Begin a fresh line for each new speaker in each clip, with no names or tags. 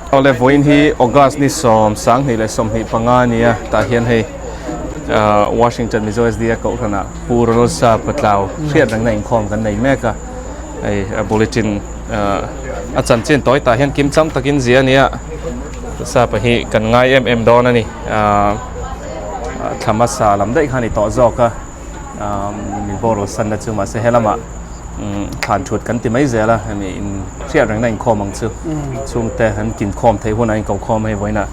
Awle vawiin hi August ni sawm 2025 a nia tah hian hei Washington Mizo SDA kohhranah Pu Ronald Sa Patlau hriat rengna inkhawm kan nei mek a hei a bulletin a chanchin tawi tah hian kim chang takin zia a nia Sapa hi kan ngai em em dawn a ni thla hmasa lam daih kha a ni tawh zawk a. min borual sanna chu mahse helamah thlan thut kan ti mai zel a hemi in hriat rengna inkhawm ang chu chhungte an kin khawm theih hunah in ko khawm hei vawiinah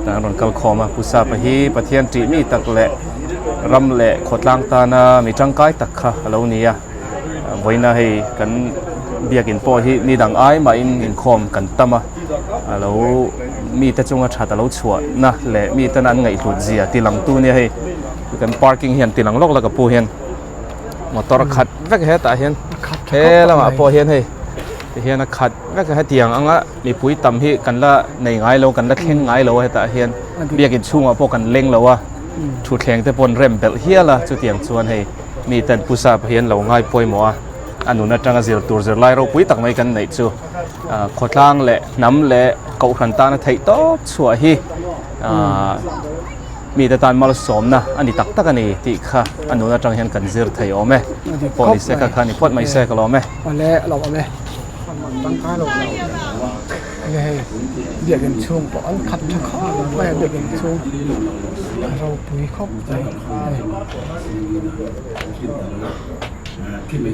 an rawn kal khawm a Pu Sapa hi Pathian tih mi tak leh ram leh khawtlang tana mi tangkai tak kha a lo ni a vawiina hei kan biakin pawh hi ni dang ai mahin inkhawm kan tam a a lo mite chunga that a lo chhuahna leh miten an ngaihhlut zia ti langtu nia hei. Kan parking hian ti lang lawk la ka pu hian motor a khat vek hetah hian he lamah pawh hian hei ti hian a khat vek a hetiang anga mipui tam hi kan la nei ngai lo kan la thleng ngai lo a hetah hian biakin chhungah pawh kan leng lo a thutthleng te pawh an rem belh hial a chutiang chuan hei mi ten pu sap hi an lo ngai pawimawh a a nun atanga zir tur zirlai ropui tak mai kan neih chu khawtlang leh hnam leh kohhran tana theih tawp chhuah hi ahh. Mite tan malsawmna a ni tak tak a ni tih kha a nun atang hian kan zir thei awm e. Pawh ni se kha kha ni phawt mai se ka lawm e.
Awle a lawm awm e. Tangkai lo lo enge hei biakin chhung pawh an khat tha khawp mai a biakin chhung a ropui khawp mai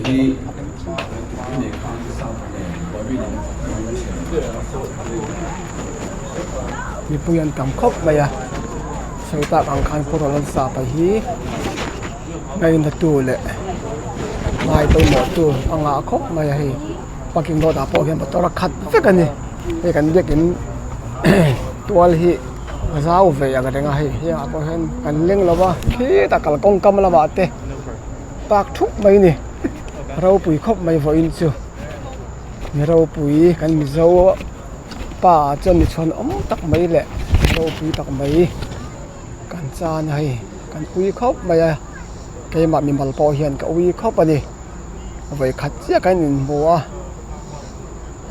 hei. Mipui an tam khawp mai a sawi tak ang khan pawh rawn sa pa hi ngaina tu leh ngai pawimawh tu a ngah khawp mai a hei parking lot ah pawh hian motor a khat vek a ni hei kan biakin tual hi a zau ve ang reng a hei hengah pawh hian kan leng lo va khitah kalkawng kam lamah te park thup mai a ni ropui khawp mai vawiin chu mi ropui kan mizo. Pa ah chuan mi chhuan awm tak mai leh ropui tak mai kan chan a hei kan ui khawp mai a keimah mimal pawh hian ka ui khawp a ni vawi khat chiah kan inhmu a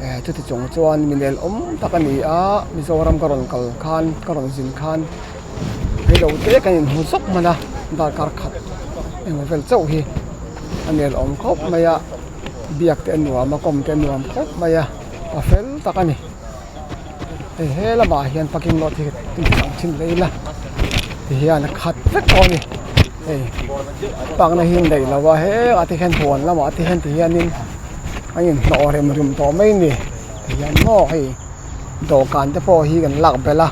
eh chuti chung chuan mi nel awm tak a ni a Mizoram ka rawn kal khan ka rawn zin khan reilo te kan inhmu zawk hman a darkar khat engemaw vel chauh hi a nel awm khawp mai a biak te a nuam a kawm te a nuam khawp mai a. a fel tak a ni hei he lamah hian parking lot hi ang thin hle ila ti hian a khat vek tawh a ni hei park na hi an daih lo a hengah te hian huan lamah te hian ti hianin an inhnawh rem rum tawh mai a ni ti hian maw hei dawhkan te pawh hi kan lak belh a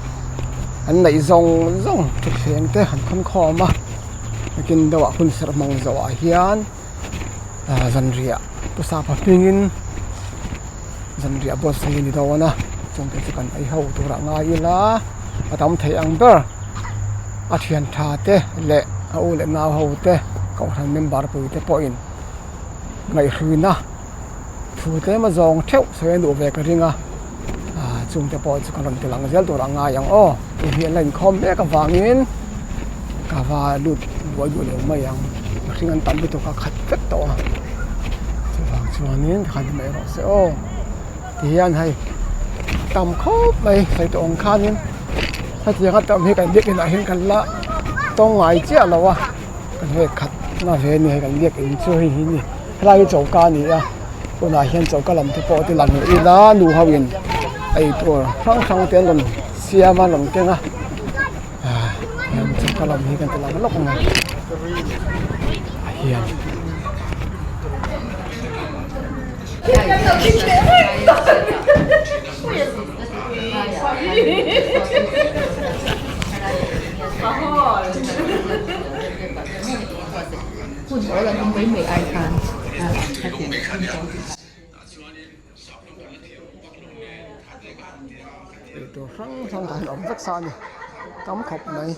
an neih zawng zawng thutthleng te an khawn khawm a nakin deuhah hun serh hmang zawhah hian. ah zanriah pawsa hmingin zanriah buatsaih a ni dawn a chungte chu kan ei ho turah ngai ila a tam theih ang ber a thian tha te leh a u leh nau ho te kohhran member pui te pawhin ngaihhruina thu tlem a zawng theuh sawi a duh ve ka ring a ah chungte pawh chu ka rawn ti lang zel turah ngai ang aw tih hi an la inkhawm mek avangin ka va lut buai duh lo mai ang mihring an tam lutuk a khat vek tawh a chuvang chuanin khan ni mai rawh se aw ti hian hei tam khawp mai sawi tawh ang khanin hetianga tam hi kan biakin ah hian kan la tawng ngai chiah lo a kan hei khat na ve a ni hei kan biakin chu hei hi ni helai hi choka a ni a tunah hian choka lam te pawh ti lang leh ila nu ho in ei tur hrang hrang te an rawn siam a an rawn keng a ah hian choka lam hi kan ti lang lawk ang a hian. Eitur hrang hrang kan awm vek sa a ni tam khawp mai.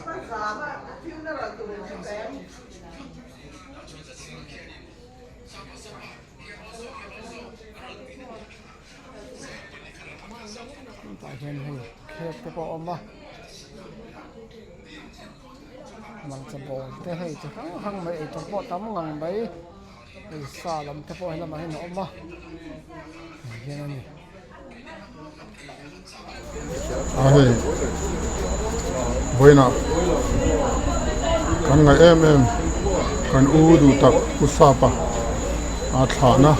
Tah hian hei khek te pawh a awm a hmarcha bawm te hei chi hrang hrang mai eitur pawh tam ngang mai hei sa lam te pawh helamah hian a awm a hei hian a ni.
A hei vawiinah kan ngaih em em kan u duh tak Pu Sapa a thlahna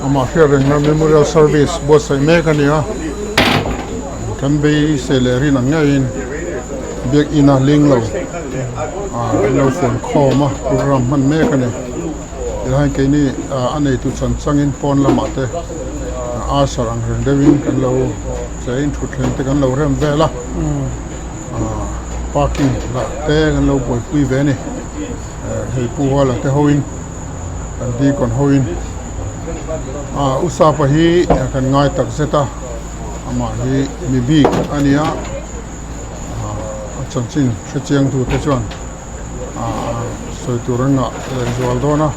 amah hriat rengna memorial service buatsaih mek a ni a kan beisei leh rin ang ngeiin biakina ling lo ah an lo fuan khawm a program hman mek a ni. Tihian keini a neitu chan changin pawn lamah te usher ang reng deuhin kan lo chein thutthleng te kan lo rem vel a parking lah te kan lo buaipui ve a ni hei pu huala te hoin kan deacon hoin u sapa hi kan ngai tak zet a amah hi mi bik a ni a a chanchin hrechiang tu te chuan. sawi tur an ngah leh zual dawn a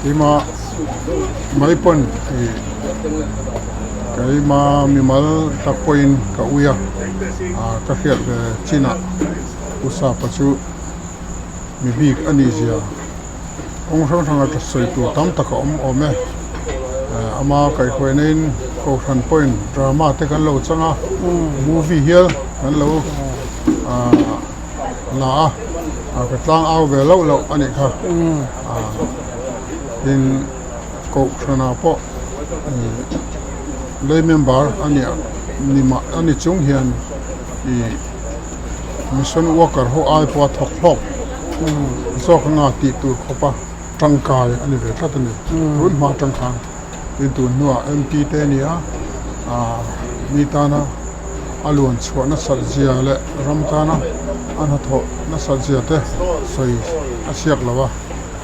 keima mai pawn ih keima mimal tak pawhin ka ui a ah ka hriat ve chinah u sapa chu mi bik a nih zia kawng hrang hrang a sawi tur tam tak a awm awm e ama kaihhruaina in kohhran pawhin drama te kan lo chang a movie hial kan lo ah. La a, a ka tlang au ve loh loh a nih kha. Tin, Kohhranah pawh lay member a nih ni mah a ni chung hian ih mission worker ho ai pawha thawk hlawk zawk anga tih tur khawpa tangkai a ni ve tlat a ni. Tun hma atang khan tin tun hnuah MP te a ni a, mi tana. a luan chhuah nasat zia leh ram tana a hnathawh nasat zia te sawi a chhiak lo a,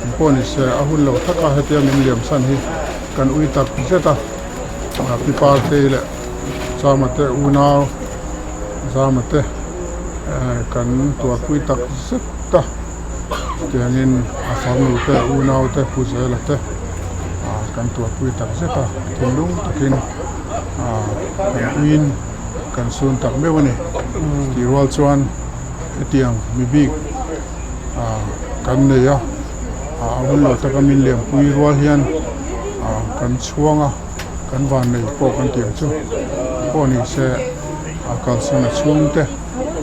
eng pawh ni se a hun lo taka hetia min liam san hi kan ui tak zet a, Pi Partei leh Chama te unau Zama te kan tuarpui tak zet a, chutiangin a farnu te unau te Pu Zela te kan tuarpui tak zet a, thinlung takin. kan uiin kan sun tak meuh a ni tih rual chuan hetiang mi bik kan nei a a hun lo taka min lianpui rual hian kan chhuang a kan van nei pawh kan tih ang chu pawh ni se a kalsan a chhungte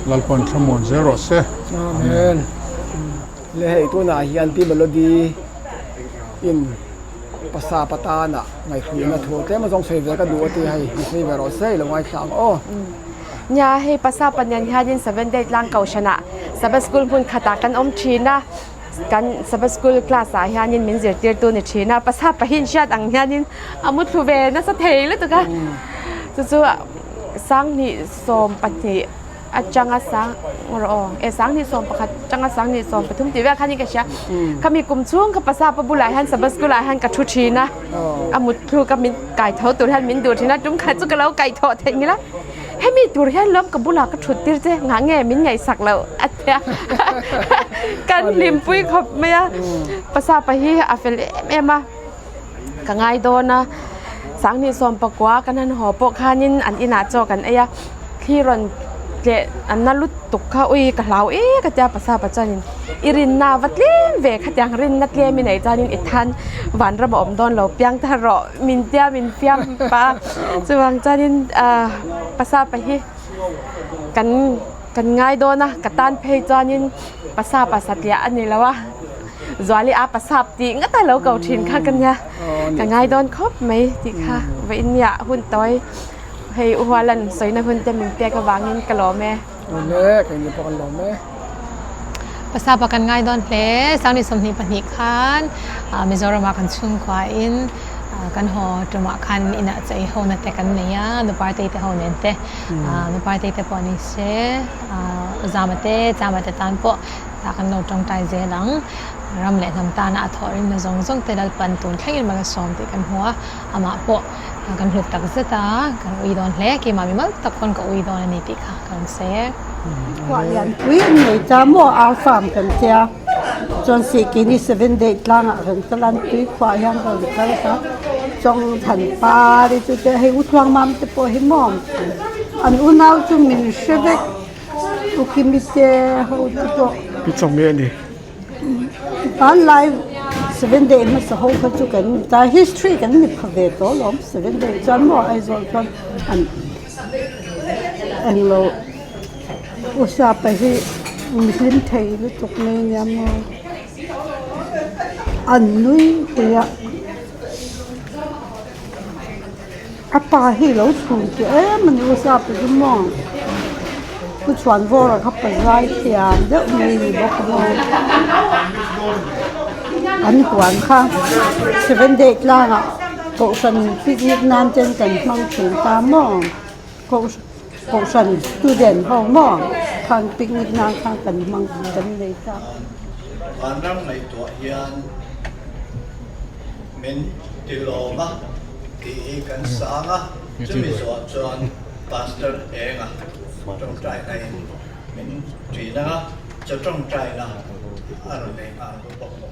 Lalpan thlamuan zel rawh se.
Amen. Le hei tunah hian Pi Melody in Pasa patana ngaihhruina thu tlem a zawng sawi ve ka duh a ti hei ni sawi ve rawh se i lo ngaithla ang aw.
Nia hei pasa panian hianin Seven Day tlang kohhranah Sabbath School hmun khatah kan awm thin a, kan Sabbath School class ah hianin min zirtirtu ni thin a, pasa pahin hriat ang hianin a muthlu ve nasa thei lutuk a, chu chu sanghnih 12 atanga sang rawh aw e 21 atanga 23 tih vel khan in ka hria khami kum chhung ka pasa pa bulah hian sabbath school ah hian ka thu thin a a mut thlu ka min kai tho tur hian min duh thin a tum khat chu ka lo kai tho theih ngil a hemi tur hian lawm ka bulah ka thut tir che ngah nge min ngaihsak loh a tia kan hlimpui khawp mai a pasa pa hi a fel em em a. Ka ngai dawn a, 2019 kan han haw pawh khanin an inah chaw kan ei a, thli rawn tleh an na lut tuk kha ui ka hlau e ka tia pasapa chuanin i rinna va tlem ve khatiang rinna tlem i neih chuanin i than vanram a awm dawn lo piang ta rawh min tia min fiam pah a chuvang chuanin ah pasapa hi kan kan ngai dawn a ka tan phei chuanin pasapa satliah a ni lo a. Zuali a pasap tih ngat a lo ko thin kha ka nia. Ka ngai dawn khawp mai tih kha vawiin nia hun tawi hei u Hualan sawina hun te min pek avangin ka lawm e.
Lawm e, keini pawh kan lawm e.
Pasap a kan ngai dawn hle. 2022 khan Mizoramah kan chhungkua in kan haw tumah khan inah chaei ho na te kan nei a, nu party te ho nen te, nu party te pawh ni se, Zama te, Chama te tan pawh Tah kan lo tawngtai zel ang. Ram leh hnam tana a thawh rinna zawng zawng te Lalpan tun thlengin mal a sawm tih kan hmu a, amah pawh kan hlut tak zet a, kan ui dawn hle. Keimah mi mal tak pawn ka ui dawn a ni tih kha ka rawn sawi e.
Khuah lianpui an nei ta maw ar farm kan tia chuan Sikini seven day tlangah kan kal a tui khuah hian ka rawn kal ta chawng than par hi chu te hei u thluang mam te pawh hi maw an unau chu min hre vek. Ukimite ho te pawh.
Pi chawng nge a ni?
Panlai Seven day hmasa ho kha chu kan ta history kan ni pha ve tawh alawm seven day chuan maw Aizawl chuan an englo usapa hi mihlim thei lutuk mai ania maw an nui hui a a pa hi alo chhun teh em ani usapa chu maw pu chhuanvawra kha pa zai thiam deuh mai a ni bawk a maw an huan kha seven day tlangah kohhran picnic nan ten kan hmang thin ta maw kohhran student ho maw khan picnic nan khan kan hmang kan nei ta.
Vanram ngaihtuah hian min tilawm a tih hi kan sang a, chumi zawh chuan Pastor Enga tawngtaina in min ṭin ang a, chaw tawngtaina a rawn nei nghal bawk a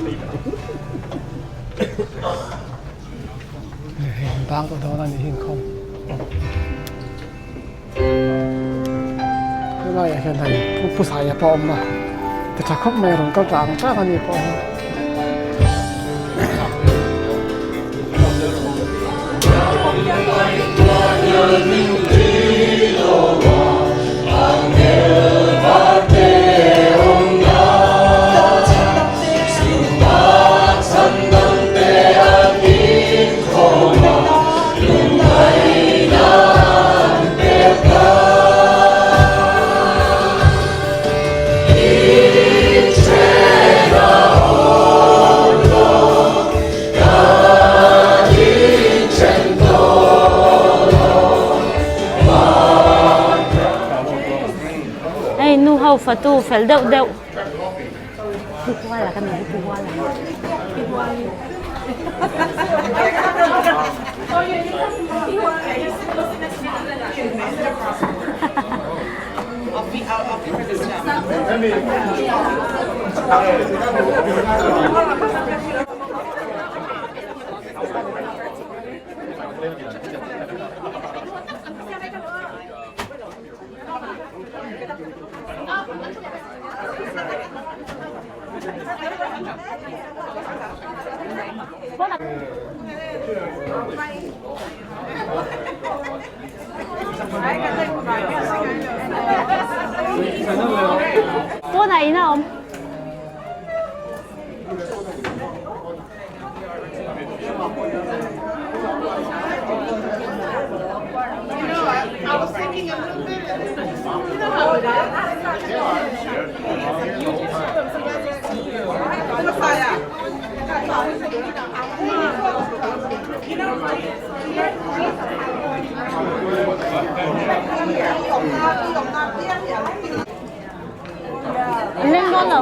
ni.
Bang tawh dawn a nih hi inkhawm. Helaiah hian hei Pu Pu Saia pawh a awm a, ti tha khawp mai a rawn kal ta ang tang a ni pawh hi.
Hei nu ho fatu fel deuh deuh. Pu Huala ka nei Pu Huala. Pawnah in a awm. An leng dawn lo.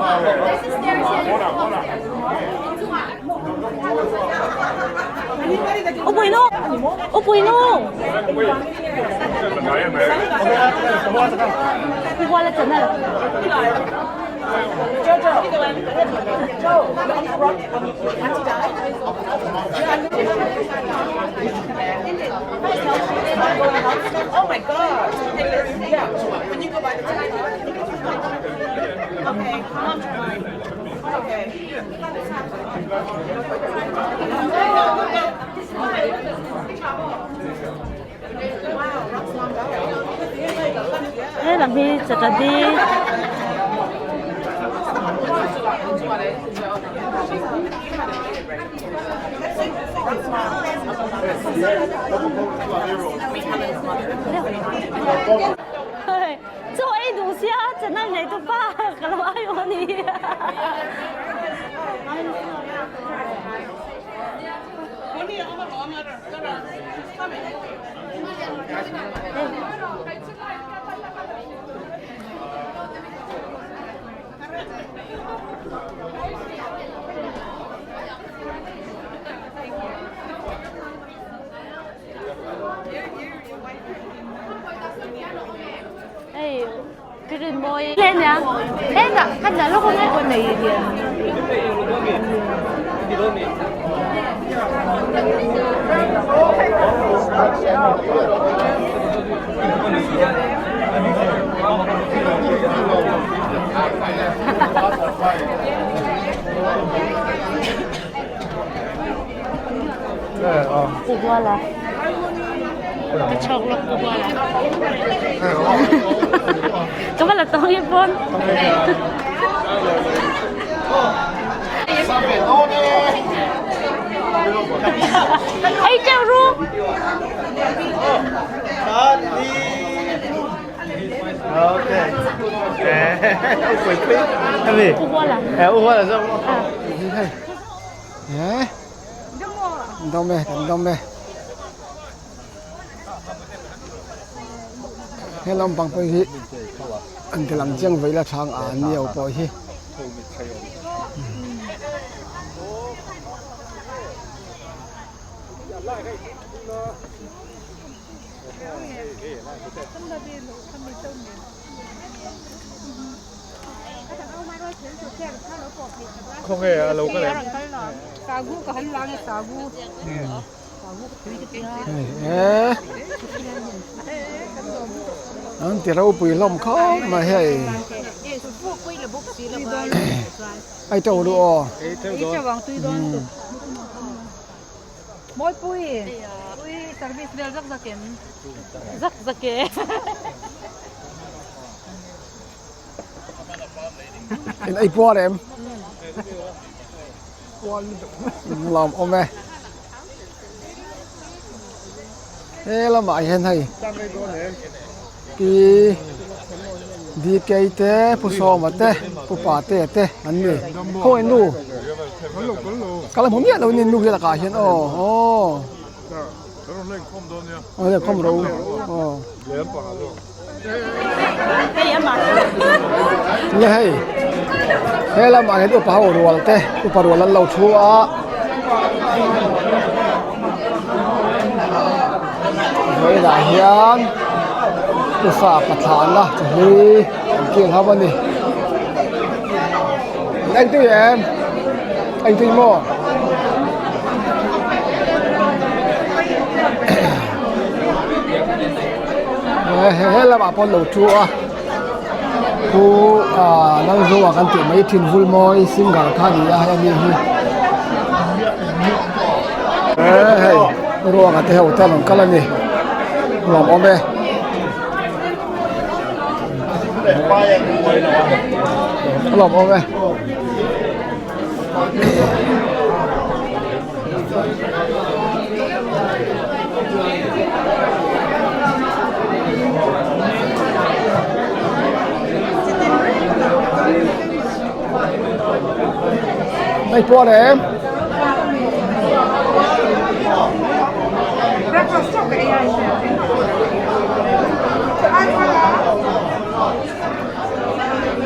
Upui nu! Upui nu! Huala channel. He lam hi chawhchawlh hi Chaw ei duh sia channel nei tu pa ka lo ai aw ni. Hei cái rừng môi lên nè thế là khán giả lúc hôm nay còn này thì Pu Huala. Ka chhawk lawk Pu Huala. Ka va la tawng i pawn. Ei cheu ru. Pu Huala.
Eh? Dam e, kan dam e. He lampang pawh hi an ti lang chiang vei la chhang a ni lo pawh hi. An ti ropui hlawm khawp mai hei ai to duh aw in ei puar em lawm awm e he lamah hian hei pi DK te Pu Sawma te Pu Pate te an ni khawngaih nu ka la hmu miah lo ni nu hi lakah hian aw aw aw inkhawm ro aw. Nge hei he lamah hian upa ho rual te upa rual an lo thu a vawiinah hian ufa pathlana chu hi an kil ho a ni engtui em engtui maw. He lamah pawh an lo thu a pu ah Lalzoa kan tih mai thin Vulmawi singer kha a ni a hei ani hi hei ruanga te ho te an rawn kal a ni nuam awm e. A lawm awm e. Hei puar em?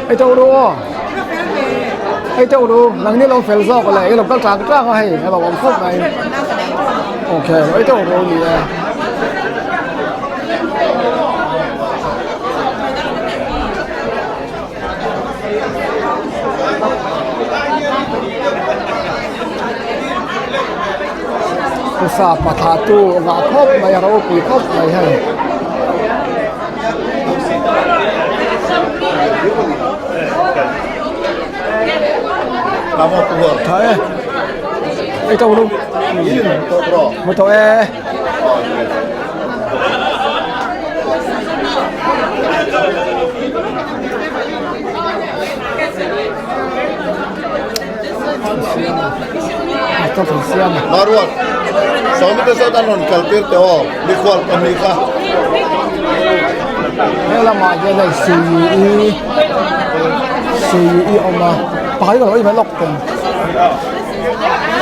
Ei teuh ru aw. Ei teuh ru nang ni lo fel zawk le i lo kal tang tang a hei a lo awm khawp mai. Okay ei teuh ru ni e. Pusa patha tu ngah khawp mai a ropui khawp mai hei. Tha e ei tawk lu mu tawh e.
Maruat, sawmite zawt an rawn kal tir teh aw, mikhual pahnih kha.
He lamah hian hei Suiui Suiui awm a, pakhat hi ka lo inhmeh lawk tawng.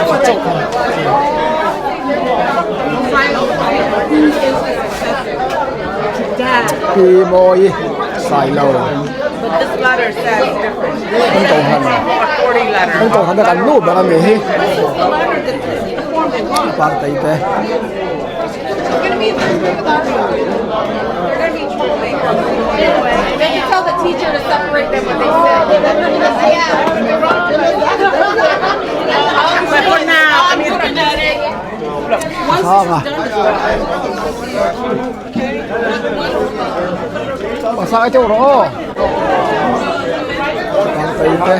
Pakhat chauh kha. Pi Mawi Sailo kan kohhran kan kohhran a kan nu ber a ni hi partei te. Sanga Pasang ai teuh rawh aw Partei te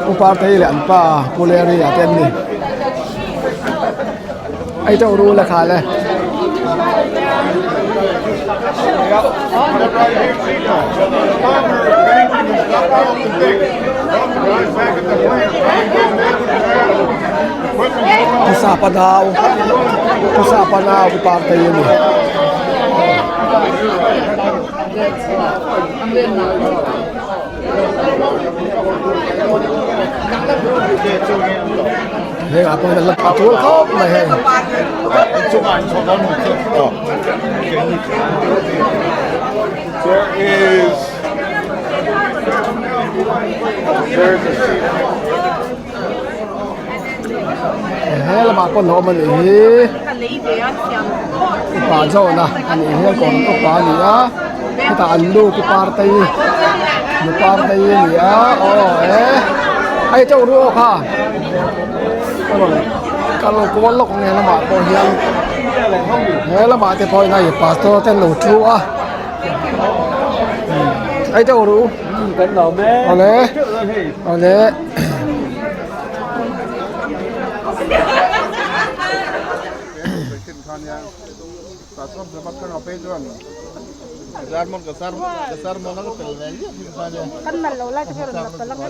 Pu Partei leh an pa Pu Larry a te an ni Ai teuh ru le kha le. Pusa panau Pusa panau pu Partei a ni. Heng ah pawh hian a tul khawp mai hei. He lamah pawh an awm a nih hi upa zawhna a nih hi a kawr upa a ni a hetah an nu pu partei nu partei a ni a aw e hei teuh ru aw kha a rawn kal kual lawk ang he lamah pawh hian he lamah te pawh hian hei pastor te an lo thu a hei teuh ru awle awle.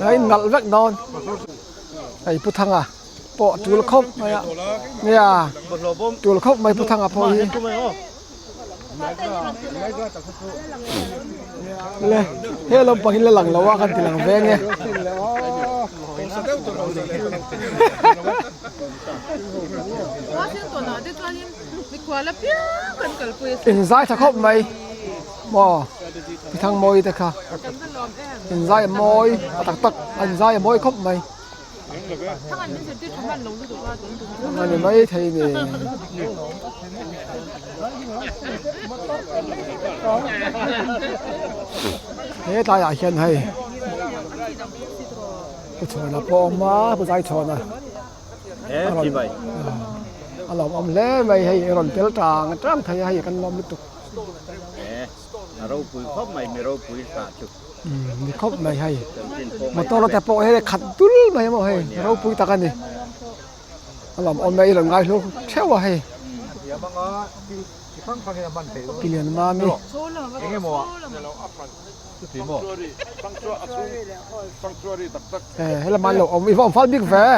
A innalh vek dawn hei pu thanga pawh tul khawp mai a nia tul khawp mai pu thanga pawh hi. Le he lampang hi la lang lo a kan ti lang veng e. Inzai tha khawp mai maw pi Thangmawi te kha inzai a mawi a tak tak a inzai a mawi khawp mai. A ni mai thei ni. He tlaiah hian hei Pu Chhawna pawh a awm a, Pu Zaichhawna a rawn a lawmawm hle mai hei a rawn tel tang tang thei a hei kan lawm lutuk.
A ropui khawp mai mi ropui hrah chu.
Ni khawp mai hei motor te pawh hei khat dul mai maw hei ropui tak a ni a lawmawm e i rawn ngai hlu theuh a hei Kilian Mami he lamah an lo awm i va awm fal bik ve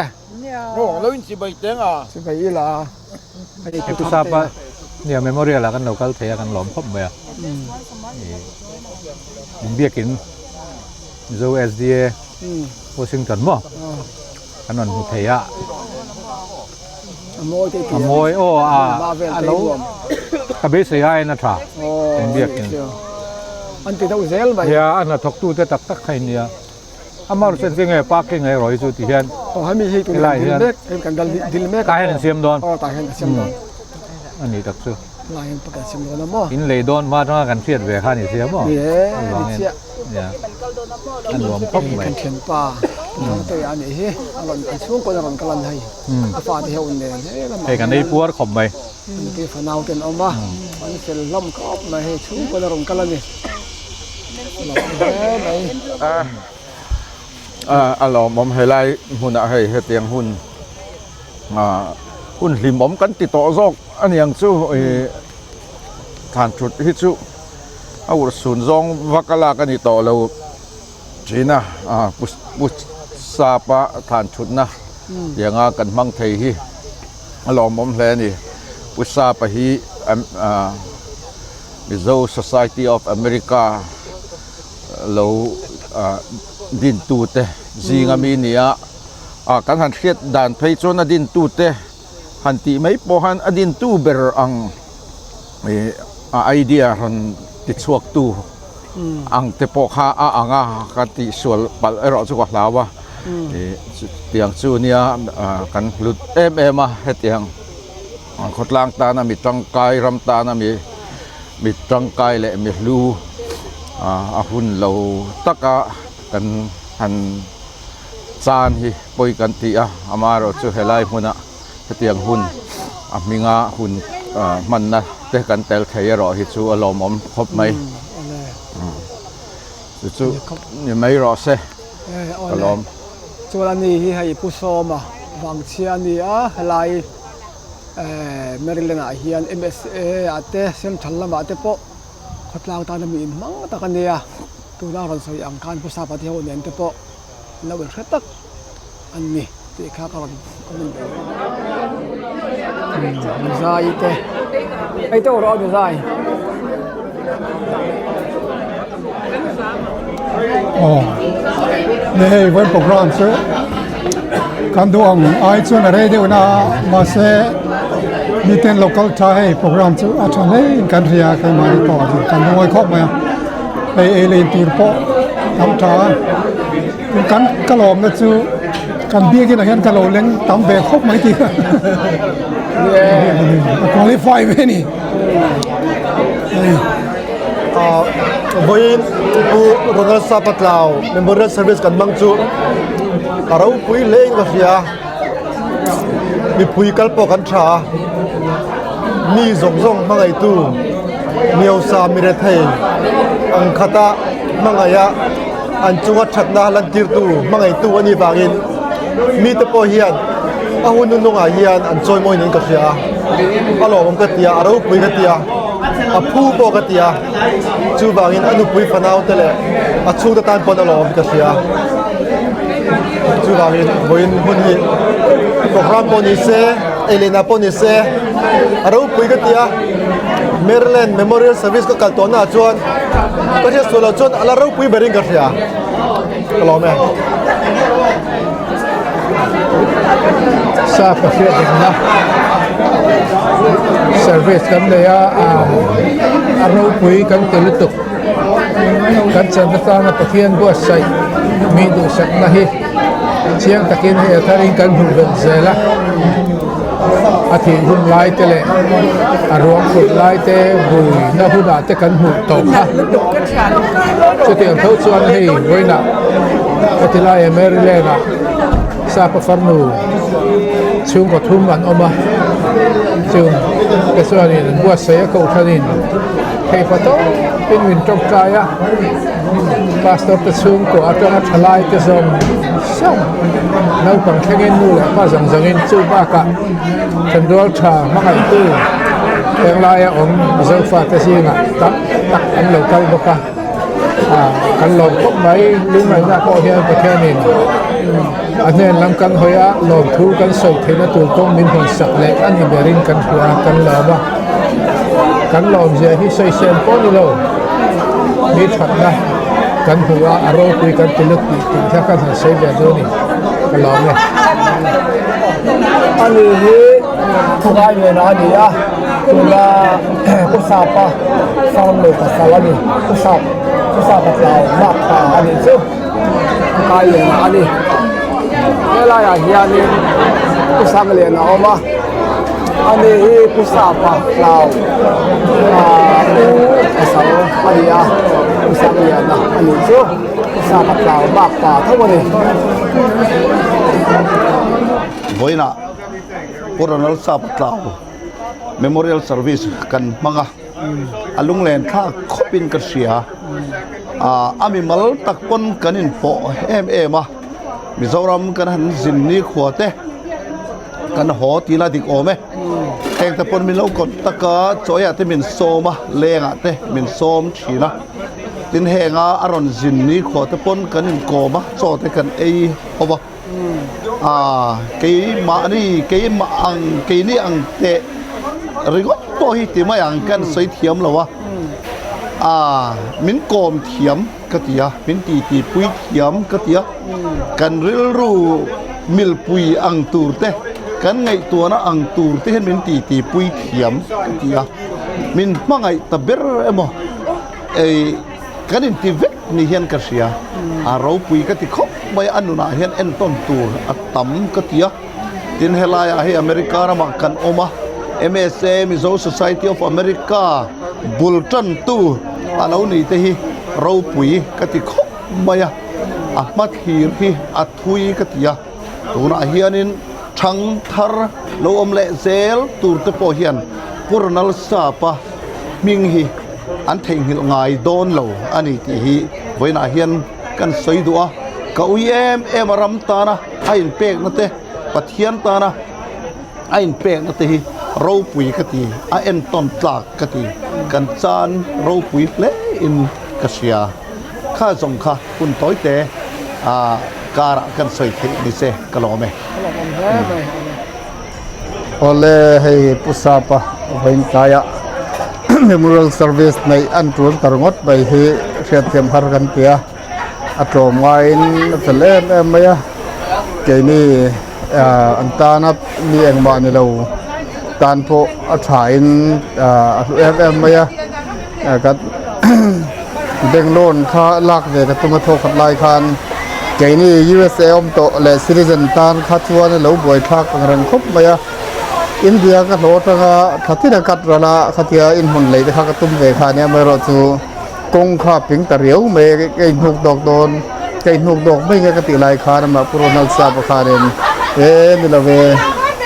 chibai ila hei
Pu Sapa nia memorial ah kan lo kal thei a kan lawm khawp mai a in biakin Mizo SDA Washington maw kan rawn hmu thei a a mawi aw a a lo ka beisei aiin a tha in biakin
an ti deuh zel mai
nia a hnathawk tute tak tak kha in nia. Amar chu engtin nge parking nge rawh hi chu ti hian
aw hemi hi tun
helai hian
mek kan dal dil mek
tah hian an siam dawn
aw tah hian an siam dawn
a ni tak chu
lai hian kan siam dawn a maw
in lei dawn hma atanga kan hriat ve kha ni sia maw
ni e ni chiah
nia a nuam khawp mai
kan thianpa Thangtea a nih hi a rawn an chhungkawn a rawn kal an hei a fate ho nen he lamah
hei kan ei puar khawp mai
nupui fanau te an awm a an fel hlawm khawp mai hei chhungkawn a rawn kal a ni.
A lawmawm helai hmunah hei hetiang hun hun hlimawm kan ti tawh zawk a niang chu ih thlan thut hi chu a urhsun zawng vak a lak a ni tawh lo thin a pu sapa thlan thutna tianga kan hmang thei hi a lawmawm hle a ni pu sapa hi. Mizo Society of America lo dintute zinga mi nia a kan han hriat dan phei chuan a dintute han tih mai pawh han a dintu ber ang ih a idea rawn ti chhuak tu ang te pawh kha a ang a ka tih sual palh erawh chu ka hlau a ih chutiang chu nia kan hlut em em a hetiang. Khawtlang tana mi tangkai, ram tana mi mi tangkai leh mi hlu a hun lo taka kan han chan hi pawi kan ti a, amaherawhchu helai hmuna hetiang hun A hminga hun hmanna te kan tel thei erawh hi chu a lawmawm khawp mai. Chu chu ni mai rawh se ka lawm.
Chuan ani hi hei Pu Sawma Vangchhia a ni a, helai Maryland ah hian MSA ah te Central lamah te pawh khawtlang tana mi inhmang tak a nia, tuna rawn sawi ang khan Pu Sapa te ho nen te pawh lo inhre tak an ni tih kha ka rawn comment ve bawk a. Nuzai te hei te erawh a nuzai.
Aw ni hei vawiin program chu kan duh ang ai chuan a rei deuh na a mahse miten local tha hei program chu a tha hle in kan hria a keimahni pawh a kan lungawi khawp mai a hei ei leh in tur pawh tam tha a tin kan ka lawmna chu kan biakin ah hian ka lo leng tam ve khawp mai tih kha a qualify ve a ni.
Vawiin Pu Ronald Sapatlau Memorial Service kan hmang chu a ropui hle in ka hria a, mipui kal pawh kan tha a, mi zawng zawng hmangaihtu Miosa Mirethei ang khata hmangaiha an chunga thatna lantirtu hmangaihtu a nih vangin mite pawh hian a hun hnungah hian an chawimawi niin ka hria a, a lawmawm ka ti a, a ropui ka ti a, a phu pawh ka ti a, chuvangin a nupui fanau te leh a chhungte tan pawn a lawmawm ka hria a, chuvangin vawiin hun hi program pawh ni se, ei leh nah pawh ni se a ropui ka ti a, Maryland Memorial Service ka kal tawh naah chuan ka hriat sual loh chuan a la ropui berin ka hria. Ka lawm e.
Sa ka hriat engna service kan nei a, a ropui kan ti lutuk. Kan chan atana Pathian buatsaih mi duhsakna hi chiang takin hei a tharin kan hmuh belh zel a. A thih hun lai te leh a ruang kut lai te buina hunah te kan hmuh tawh kha. Chutiang tho chuan hei vawiinah heti laia Maryland ah Sapa farnu chhungkaw thum an awm a, chung te chuanin an buatsaih a kohhranin theipa tawpin min tawngtai a, Pastor te chhungkaw atanga thalai te zawng zawng naupang thlengin nu leh pa zawng zawngin chu bakah thenrual tha hmangaihtu henglaia awm Mizo fate zingah tam tak an lo kal bawk a, kan lawm khawp mai. Lungngaihna pawh hian Pathianin a hnen lam kan hawi a, lawmthu kan sawi theihna tur kawng min hawn sak leh a ni berin kan hria a, kan lawm a. Kan lawmzia hi sawisel pawh ni lo, mi thatna kan hmu a, a ropui kan ti lut tih tih kha kan han sawi ve dawn a ni, ka lawm e.
Ani hi thungai nena a ni a, tuna Pu Sapa farm nei pasal a ni, Pu Sap Pu Sapa tlau mak pa a nih chu thungai nena a ni. Helaiah hianin Pu Sangliana a awm a. Ani hi Pu Sapa Tlau ah U pasal a ni a, Pu Sangliana a nih chu Pu Sapa Tlau bak pa tho a ni.
Vawiinah Pu Ronald Sapa Tlau Memorial Service kan hmang a, a lunglen thlak khawpin ka hria. Ah a mimal tak pawn kan inpawh em em a, Mizoram kan han zin nikhua te. Kan haw tih la dik awm e. Heng te pawn min lo kawt tak a, chawiah te min sawm a, lengah te min sawm thin a. Tin henga a rawn zin ni khua te pawn kan inkawm a, chaw te kan ei ho va. Aaa keimahni keimah ang keini ang teh ringawt pawh hi ti mai ang kan sawi thiam lo a. Aaa min kawm thiam. Ka ti a, min titi pui thiam ka ti a, kan rilru milpui ang tur te, kan ngaihtuahna ang tur te hian min titi pui thiam ka ti a, min hmangaih ta ber emaw ei kan inti vek ni hian ka hria, a ropui ka ti khawp mai a nunah hian entawn tur a tam ka ti a, tin helaiah hei America ramah kan awm a, MSA Mizo Society of America bul tantu a lo nih te hi ropui ka ti khawp mai a, a hma thlir hi a thui ka ti a, tunah hianin. Thang thar lo awm leh zel tur te pawh hian Pu Ronald Sapa hming hi an theihnghilh ngai dawn lo a ni tih hi vawiinah hian kan sawi duh a. Ka ui em em a ram tana a inpekna te, Pathian tana a inpekna te hi ropui ka ti, a entawn tlak ka ti, kan chan ropui hle in ka hria. Kha zawng kha hun tawi te karah kan sawi theih ni se ka lawm e.
Awle hei Pu Sapa vawiin tlaiah Memorial Service neih an tul ta ringawt mai hi hriatthiam har kan ti a, a tlawm ngaiin a fel em em mai a, keini an tana mi engmah ni lo tan pawh a thain a hlu em em mai a. Ka bank loan kha lak ve ka tum a thawk khat lai khan keini USA awm tawh leh citizen tan kha chuan a lo buai thlak ang reng khawp mai a, India ka hlawh atanga tha tin a cut ral a khatia inhmun lei te kha ka tum ve kha ania amaherawhchu kawng kha a ping ta riau mai a ka inhnuk dawk dawn ka inhnuk dawk mai nge ka tih lai khan amah Pu Ronald Sapa khanin e ni lo ve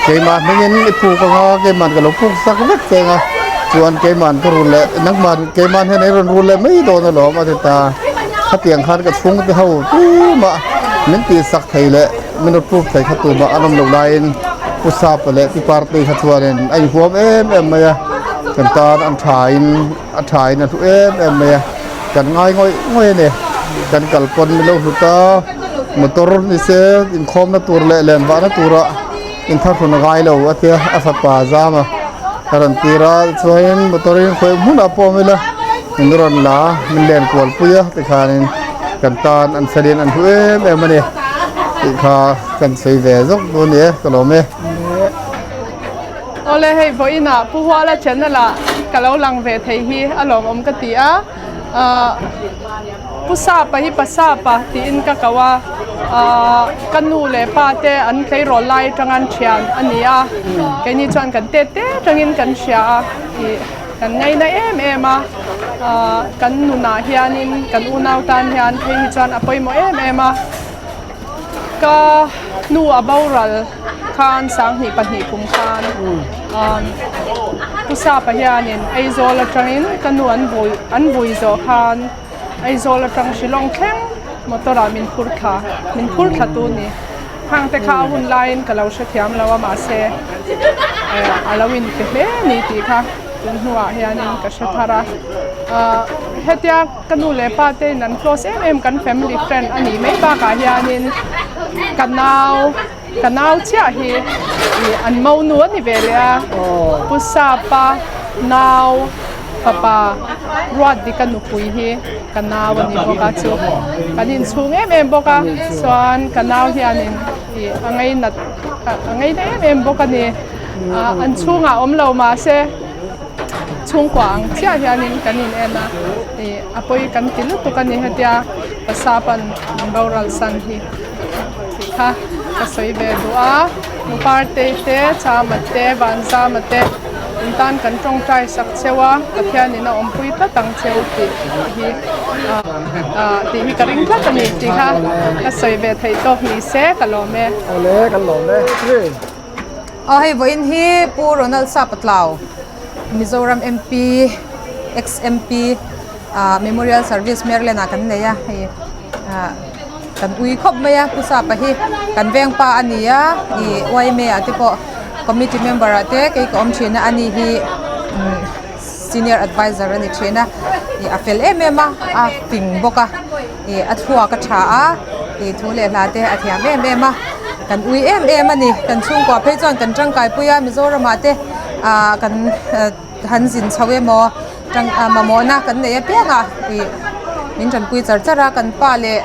keimah hmingin i puk anga keiman ka lo puk sak vek cheng a chuan keiman ka rul leh nangman keiman hian ei rawn rul leh mai dawn alawm a ti ta khatiang khan ka chhungte ho tumah min tih sak thei leh min rawn proof thei kha tumah an awm loh laiin Pu Sapa leh Pi Partei kha chuanin a inhuam em em mai a kan tan an thain a thain a hlu em em mai a kan ngai ngawih ngawih a ni kan kal pawn min lo hlut a motor ni se inkhawmna tur leh len vahna tura inthlahrun a ngai lo a tia a fapa a zam a a rawn tir a tichuanin motor in khawi hmunah pawh awm ila min rawn la min len kual pui a tikhanin kan tan an felin an hlu em em a ni tih kha kan sawi ve zawk dawn a ni e ka lawm e.
Awle hei vawiinah Pu Huala channel ah ka lo lang ve thei hi a lawmawm ka ti a, ahh Pu Sapa hi Pa Sapa tiin ka ko a, ahh ka nu leh pa te an tleirawl lai atang an thian a ni a, keini chuan kan tet te atangin kan hria a, ih kan ngaina em em a, ahh kan nunah hianin kan unau tan hian phei hi chuan a pawimawh em em a. Ka nu a boral khan 2002 kum khan Pu Sapa hianin Aizawl atangin ka nu an vui an vui zawh khan Aizawl atang Shillong thleng motor ah min phur thla min phur thla tu ni. Hang te kha a hun laiin ka lo hrethiam lo a mahse a lo inpe hle a ni tih kha tun hnuah hianin ka hre thar a. Hetia Ka nu leh pa te in an close em em kan family friend a nih mai bakah hianin ka nau ka nau chiah hi ih an monu a ni ve leh a Pu Sapa nau fapa Ruatdika nupui hi ka nau a ni bawk a chu kan inchhung em em bawk a chuan ka nau hianin ih a ngainat a ngaina em em bawk a ni ah an chhungah awm lo mahse. Chhungkua ang chiah hianin kan in en a, ih a pawi kan ti lutuk a ni hetia Pasapan an boral san hi tih kha ka sawi ve duh a, Muparte te, Chama te, Vanzama te in tan kan tawngtai sak cheu a, Pathianin a awmpui tlat ang cheu tih hi ah tih hi ka ring tlat a ni tih kha ka sawi ve theih tawk ni se ka lawm e.
Awle kan lawm e.
Aw hei vawiin hi Pu Ronald Sapatlau Mizoram MP ex MP ah Memorial Service Maryland ah kan nei a hei ah kan ui khawp mai a Pu Sapa hi kan veng pa a ni a ih yma ah te pawh committee member ah te kei ka awm thin a ani hi umm senior adviser a ni thin a ih a fel em em a a fing bawk a. Ih a thluak a tha a, ih thu leh hla te a thiam em em a, kan ui em em a ni. Kan chhungkua phei chuan kan tangkai pui a, Mizoram ah te ah kan han zin chho emaw tang ah mamawhna kan nei apiang a ih min tanpui char char a, kan pa leh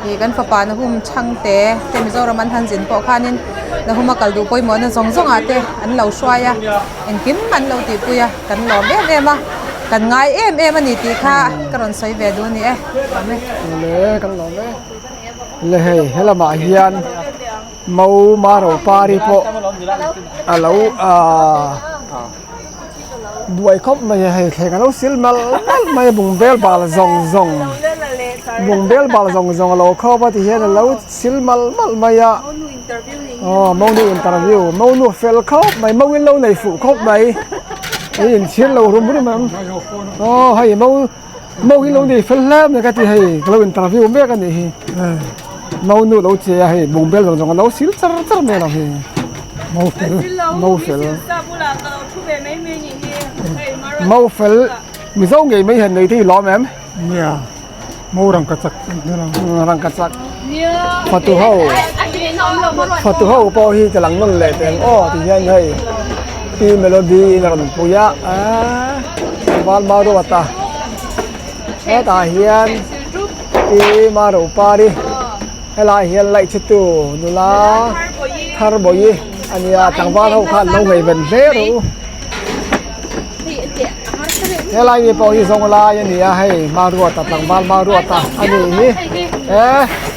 ih kan fapa Nahum Chhangte te Mizoram an han zin pawh khanin Nahum a kal duh pawimawhna zawng zawng ah te an lo hruai a, engkim an lo tihpui a, kan lawm em em a. Kan ngai em em a ni tih kha ka rawn sawi ve duh a ni e. Lawm e.
Le kan lawm e. Le hei helamah hian Mo Maro Pari pawh a lo aaa buai khawp mai a hei thleng a lo sil mal mal mai a bungbel bal zawng zawng bungbel bal zawng zawng a lo khawp a ti hian a lo sil mal mal mai a. Aw monu interview monu fel khawp mai mo in lo nei fuh khawp mai i inchhir lo rum rum ang aw hei mo mo in lo nei fel hle mai ka ti hei ka lo interview mek a nih hi monu lo che a hei bungbel zawng zawng a lo sil char char mai a lo hi mo fel mo fel mo fel mizo ngei mai hian nei te hi lawm em.
Nia. Mo rangka chak
rangka chak fatu ho fatu ho pawh hi ka lang nawn leh teng aw ti hian hei pi melody in a rawn pui a val mau ruat a hetah hian pi maropari helai hian laih chhe tu nula thar bawi a nia tlangval ho khan lo ngaihven hle rawh u. Helai mi pawh hi zawng lai a ni a hei Maruata tlangval Maruata a nih hi e.